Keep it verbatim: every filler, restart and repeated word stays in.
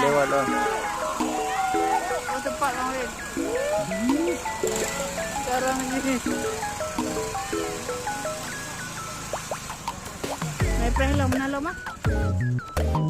Lewat lah. Oh, tempat orang lain. Sekarang ni. Naik perahu lom, mana lom, ah?